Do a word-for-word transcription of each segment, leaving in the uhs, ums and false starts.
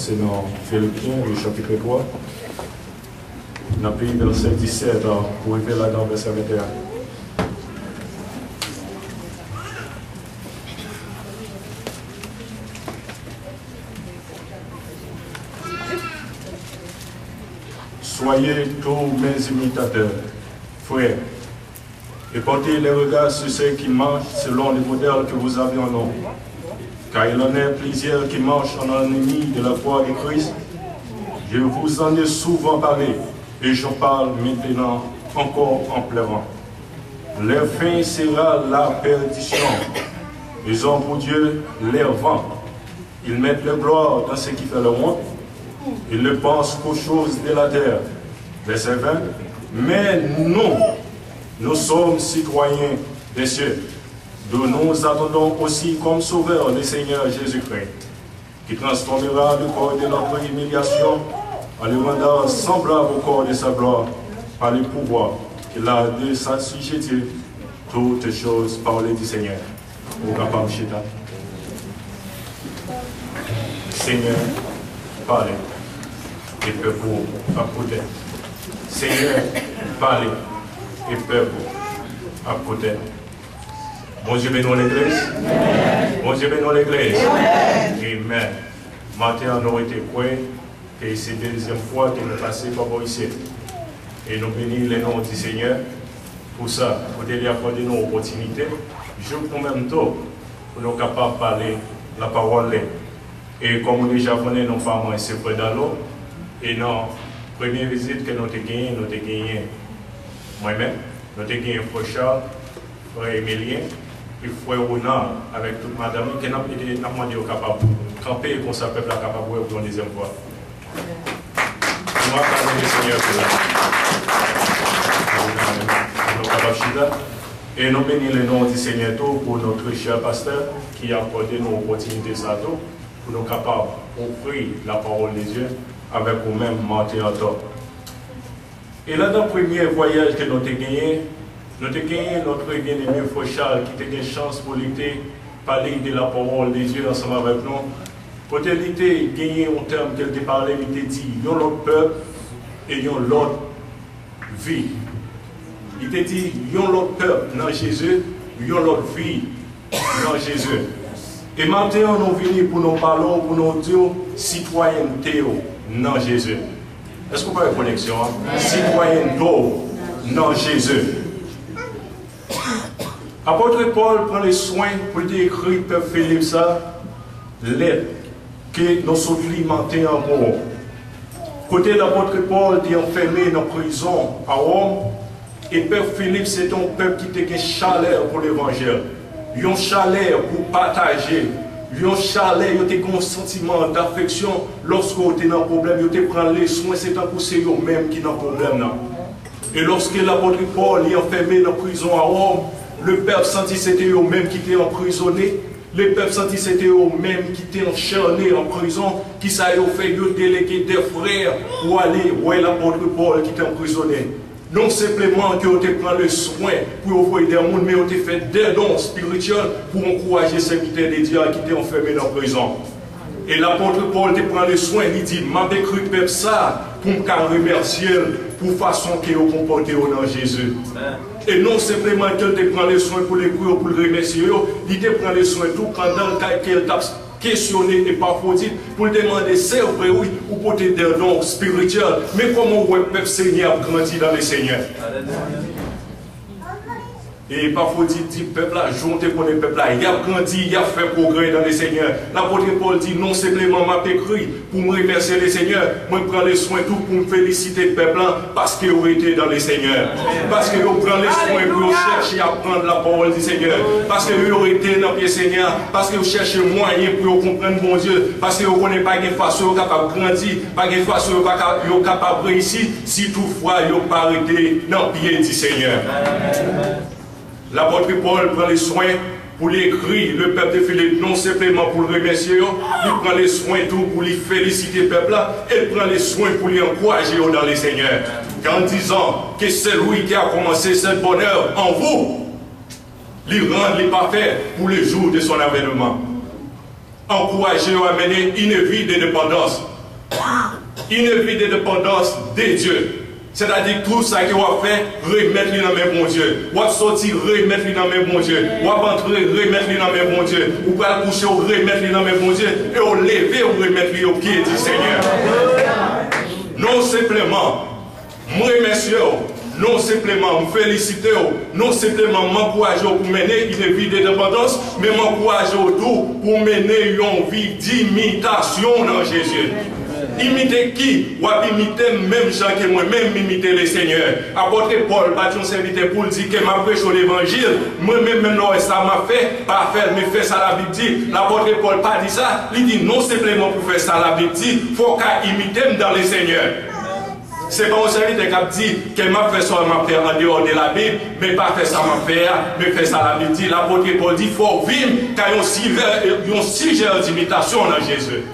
Se nan Filipyen, le chapitre twa, n ap li vèsè disèt pou rive ladan vèsè venteyen. Soyez tous mes imitateurs, frères, et portez les regards sur ceux qui marchent selon le modèle que vous avez en nous. Car il en est plusieurs qui marchent en ennemis de la croix de Christ. Je vous en ai souvent parlé, et j'en parle maintenant encore en pleurant. Leur fin sera la perdition. Ils ont pour Dieu leur ventre. Ils mettent leur gloire dans ce qui fait leur honte. Ils ne pensent qu'aux choses de la terre. Verset vingt. Mais nous, nous sommes citoyens des cieux, d'où nous attendons aussi comme sauveur le Seigneur Jésus-Christ, qui transformera le corps de notre humiliation en le rendant semblable au corps de sa gloire par le pouvoir qu'il a de s'assujettir toutes choses. Parole du Seigneur. Ou kapab chita. Senyè, pale, e pèp ou ap koute. Senyè, pale, e pèp ou ap koute. Bondye beni w, legliz. Bondye beni w, legliz. Amen. Maten an, nou rete kwè ke se dezyèm fwa ke nou pase pa bò isit. E nou beni le non di Senyè pou sa, kote li akòde nou opòtinite, jou pou menm tou, pou nou kapab pale lapawòl li. E kòm ou deja konnen, non pa mwen se Frè Dalo. E nan premye vizit ke nou te genyen, nou te genyen mwen menm, nou te genyen Frè Charles, Frè Emelyen, e Frè Ronald avèk tout madanm li, ke n ap ede, n ap mande yo kapab kanpe, konsa pèp la kapab wè yo pou yon dezyèm fwa. Nou aklame le Senyè pou la. Nou kapab chita. E nou beni le non di Senyè tou pou notre cher pasteur ki akòde nou opòtinite sa tou, pou nou kapab ofri la parole de Dieu avèk ou menm maten an tou. E ladan premye vwayaj ke nou te genyen, nou te genyen notre bien-aimé Frè Charles ki te gen chans pou li te pale de la parole de Dieu ansanm avèk nou, kote li te genyen yon tèm ke l te pale, li te di yon lòt pèp e yon lòt vi. Li te di yon lòt pèp nan Jezi, yon lòt vi nan Jezi. E maten an, nou vini pou nou pale w, pou nou di w sitwayènte w nan Jezi. Èske w pa wè koneksyon an? Sitwayènte w nan Jezi. Apot Pòl pran le swen pou l te ekri pèp Filip sa lèt ke nou sot li maten an pou ou. Kote lapot Pòl te anfème nan prizon a Wòm, e pèp Filip se te yon pèp ki te gen chalè pou levanjil, yon chalè pou pataje, yon chalè, yo te gen yon santiman dafeksyon. Lòske w te nan pwoblèm, yo te pran le swen, se tankou se yo menm ki nan pwoblèm nan. E lòske lapot Pòl li anfème nan prizon a Wòm, le pèp santi se te yo menm ki te anprizone, le pèp santi se te yo menm ki te anchène an prizon. Kisa yo fè? Yo delege de frè pou ale wè lapot Pòl ki te anprizone. Non senpleman ke yo te pran le swen pou yo voye de moun, men yo te fè de don espirityèl pou ankouraje sèvitè de Dye a ki te anfème nan prizon. E lapot Pòl te pran le swen, li di, "M ap ekri pèp sa pou m ka remèsye l pou fason ke yo konpòte yo nan Jezi." E non senpleman ke l te pran le swen pou l ekri yo, pou l remèsye yo, li te pran le swen tou pandan l ka, ke l t ap kesyone Epafwodit pou l te mande, "Se vre, wi, ou pote de don espirityèl, men kòman w wè pèp Senyè ap grandi nan le Senyè?" E Epafwodit di pèp la, jan w te konnen pèp la, y ap grandi, y ap fè pwogrè nan le Senyè. Lapot Pòl di, "Non senpleman m ap ekri pou m remèsye le Senyè, mwen pran le swen tou pou m felisite pèp la, paske yo rete nan le Senyè, paske yo pran le swen pou yo chèche aprann lapawòl di Senyè, paske yo rete nan pye Senyè a, paske yo chèche mwayen pou yo konprann Bondye, paske yo konnen pa gen fason yo kapab grandi, pa gen fason yo pa ka, yo kapab reyisi, si toutfwa yo pa rete nan pye di Senyè." Lapot Pòl pran le swen pou li ekri le pèp de Filip, non senpleman pou l remèsye yo, li pran le swen tou pou li felisite pèp la, e l pran le swen pou li ankouraje yo dans le Seigneur. En disant que celui qui a commencé cette bonne œuvre en vous, li rann li pafè pour le jour de son avènement. ankouraje yo a mennen une vie de dépendance. Une vie de dépendance de Dieu. Sètadi tou sa ke w ap fè, remèt li nan men Bondye. W ap soti, remèt li nan men Bondye. W ap antre, remèt li nan men Bondye. Ou pral kouche, w remèt li nan men Bondye. E w leve, w remèt li o pye di Senyè. Non senpleman, m remèsye w. Non senpleman, m felisite w. Non senpleman, m ankouraje w pou mennen une vie de dépendance, men m ankouraje w tou pou mennen yon vi d'imitasyon nan Jezi. Imite ki? W ap imite m menm jan ke mwen menm m imite Lesenyè. Apòt Pòl pa t yon sèvitè pou l di ke m ap preche levanjil, mwen menm, menm lè w wè sa m ap fè, pa fè l, men fè sa Labib di. Lapòt Pòl pa di sa, li di non senpleman pou fè sa Labib di, fò w ka imite m dans le Seigneur. Se pa yon sèvitè k ap di ke m ap fè sa m ap fè andeyò de Labib, men pa fè sa m ap fè a, men fè sa Labib di. Lapòt Pòl di, fò w vin ka yon sijè, yon sijè d'imitasyon nan Jezi.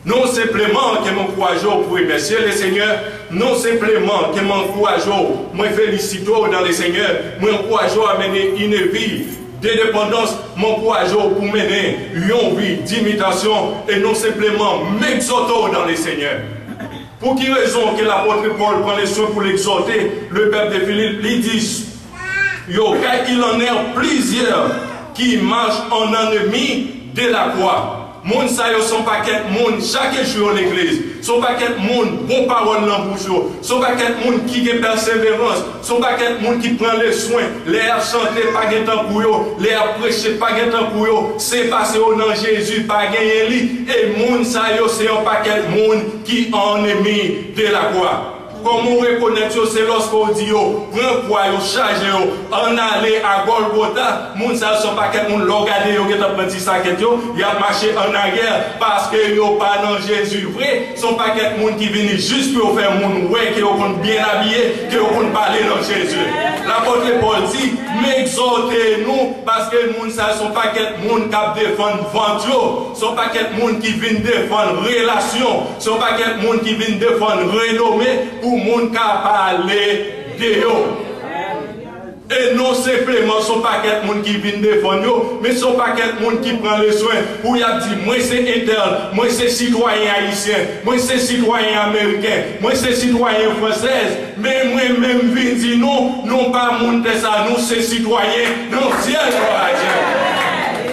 Non senpleman ke m ankouraje w pou remèsye Lesenyè, non senpleman ke m ankouraje w, mwen felisite w nan Lesenyè, mwen ankouraje w a mennen une vie de dépendance, mwen ankouraje w pou mennen yon vi d'imitasyon, e non senpleman m egzòte w nan Lesenyè. Pou ki rezon ke lapòt Pòl pran le swen pou l egzòte le pèp de Filip? Li di yo, car il en est plusieurs qui marchent en ennemis de la croix. Moun sa yo se yon pakèt moun, chak jou yo legliz. Se yon pakèt moun, bon pawòl nan bouch yo. Se yon pakèt moun ki gen pèseverans. Se yon pakèt moun ki pran le swen. Lè y ap chante, pa gen tankou yo. Lè y ap preche, pa gen tankou yo. Sen pase yo nan Jezi, pa genyen li. E moun sa yo, se yon pakèt moun ki annemi de la croix. Kòman w rekonèt yo? Se lòske w di yo, pran kwa yo, chaje yo, ann ale a Gòlgota. Moun sa yo se yon pakèt moun, lè w gade yo gentan pran ti sakèt yo, y ap mache ann aryè, paske yo pa nan Jezi vre. Se yon pakèt moun ki vini jis pou yo fè moun wè ke yo konn byen abiye, ke yo konn pale nan Jezi. Lapòt Pòl di, m egzòte nou, paske moun sa yo se yon pakèt moun k ap defann vant yo, se yon pakèt moun ki vin defann relasyon, se yon pakèt moun ki vin defann renome pou moun ka pale de yo. E non senpleman se yon pakèt moun ki vin defann yo, men se yon pakèt moun ki pran le swen pou y ap di, mwen se entèl, mwen se sitwayen ayisyen, mwen se sitwayen ameriken, mwen se sitwayen fransèz, men mwen menm vin di nou, nou pa moun tè sa, nou se sitwayen nan syèl, glwa a Dye.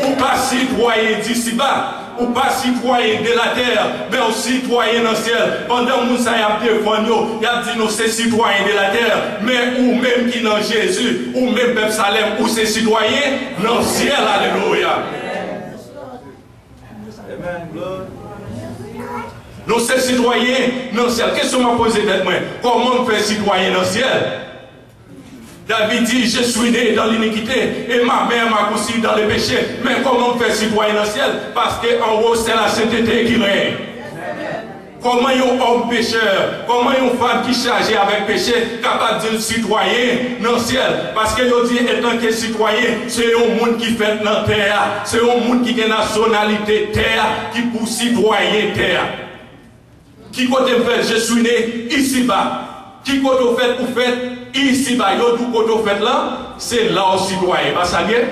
Ou pa sitwayen disiba. Ou pa sitwayen de la tè, men ou sitwayen nan syèl. Pandan moun sa y ap defann yo, y ap di nou se sitwayen de la tè, men ou menm ki nan Jezi, ou menm pèp Salèm, ou se sitwayen nan syèl. Alelouya! Nou se sitwayen nan syèl. Kesyon m ap poze tèt mwen, kòman m fè sitwayen nan syèl? David di, je suis né dans l'iniquité, et ma mère m'a conçu dans le péché. Men kòman m fè sitwayen nan syèl? Paske anwo, c'est la sainteté qui règne. Kòman yon òm pechè, kòman yon fanm ki chaje avèk peche kapab di l sitwayen nan syèl? Paske yo di, etanke sitwayen, se yon moun ki fèt nan tè a, se yon moun ki gen nasyonalite tè a, ki pou sitwayen tè a. Ki kote m fèt? Je suis né ici-bas. Ki kote w fèt? Ou fèt ici-bas. Yo di w kote w fèt la, se la w sitwayen. Pa sa l ye?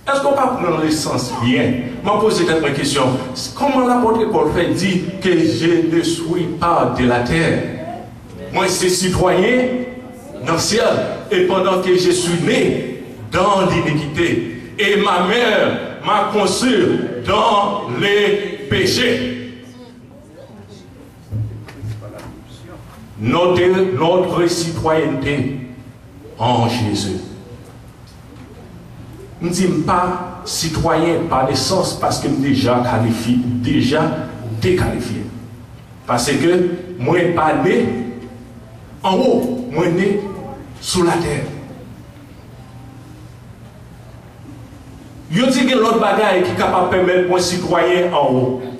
Èske w pa pran lesans byen? M ap poze tèt mwen kesyon. Kòman lapòt Pòl fè di ke je ne suis pas de la terre? Mwen se sitwayen nan syèl. Et pendant que je suis né dans l'iniquité, et ma mère m'a conçu dans les péchés. Notre, notre citoyenneté en Jésus. M di m pa sitwayen pa nesans paske m deja kalifye, deja dekalifye. Paske mwen pa ne anwo, mwen ne sou latè. Yo di gen lòt bagay ki kapab pèmèt mwen sitwayen anwo.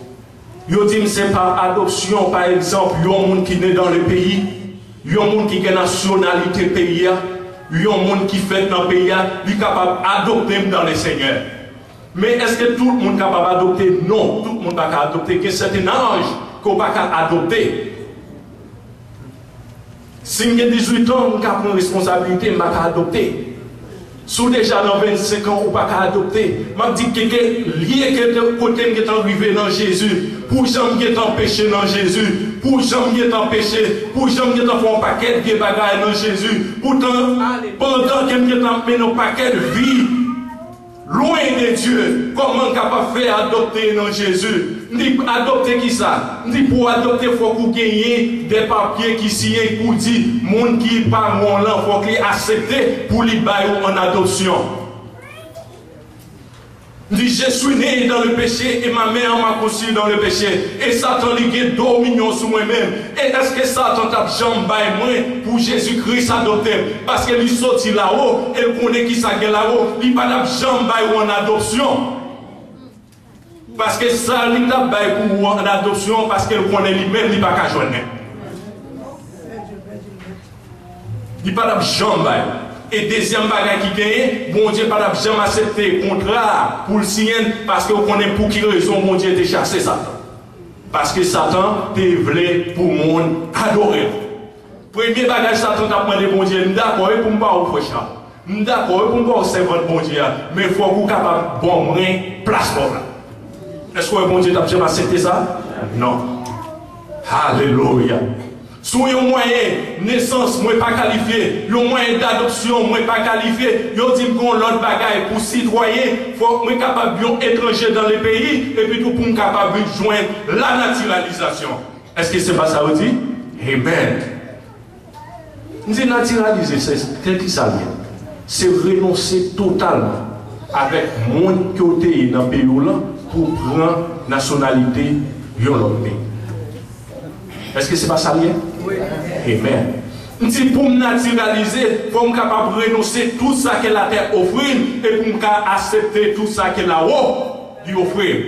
Yo di m se pa adopsyon, pa egzanp, yon moun ki ne dans le pays, yon moun ki gen nasyonalite peyi a, yon moun ki fèt nan peyi a, li kapab adopte m dans le Seigneur. Men èske tout moun kapab adopte? Non, tout moun pa ka adopte. Gen sèten aj ke w pa ka adopte. Si m gen dizuit an, m ka pran responsabilite, m pa ka adopte. Si w deja nan vennsenk an, ou pa ka adopte. M ap di ke, ke lye ke te, kote m gentan rive nan Jezi, pou jan m gentan peche nan Jezi, pou jan m gentan peche, pou jan m gentan fè yon pakèt vye bagay nan Jezi. Poutan, pandan ke m gentan ap mennen yon pakèt vi lwen de Dye, kòman m kapab fè adopte nan Jezi? M di, adopte kisa? M di, pou w adopte, fòk ou genyen de papye ki siyen pou di moun ki pa won lan, fòk li aksepte pou li bay ou an adopsyon. M di, je suis né dans le péché et ma mère m'a conçu dans le péché. E Satan, li gen dominyon sou mwen menm. E èske Satan t ap janm bay mwen pou Jezi Kris adopte m? Paske li soti lawo, e l konnen kisa gen lawo. Li pa t ap janm bay ou an adopsyon. Paske sa li t ap bay pou ou an adopsyon, paske l konnen li menm, li pa ka jwenn li. Li pa t ap janm bay. E dezyèm bagay ki genyen, Bondye pa t ap janm aksepte kontra a pou l siyen l, paske w konnen pou ki rezon Bondye te chase Satan. Paske Satan te vle pou moun adore l. Premye bagay Satan t ap mande Bondye, m dakò wi pou m ba w frè Charles. M dakò wi pou m ba w sèvant Bondye a, men fòk ou kapab ban mwen plas pa w la. Èske w wè Bondye t ap janm aksepte sa? Non. Alelouya. Sou yon mwayen nesans, mwen pa kalifye. Yon mwayen dadopsyon, mwen pa kalifye. Yo di m gon lòt bagay pou sitwayen, fòk mwen kapab yon etranje dans le pays, epi tou pou m kapab vin jwenn la natiralizasyon. Èske se pa sa yo di? Amen. M di natiralize, se, se ki sa l ye? Se renonse totalman avèk moun ke w te ye nan peyi w lan pou w pran nasyonalite yon lòt peyi. Èske se pa sa l ye? Wi. Amen. M di pou m natiralize, fò m kapab renonse tout sa ke latè ofri m e pou m ka aksepte tout sa ke lawo li ofri m.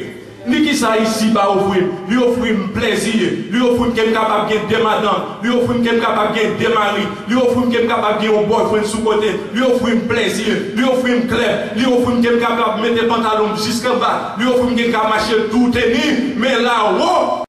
Li kisa isi ba ofri m? Li ofri m plèzi. Li ofri m ke m kapab gen de madanm. Li ofri m ke m kapab gen de mari. Li ofri m ke m kapab gen yon boyfriend sou kote. Li ofri m plèzi. Li ofri m klèb. Li ofri m ke m kapab mete pantalon m jiskanba. Li ofri m ke m ka mache tou teni. Men lawo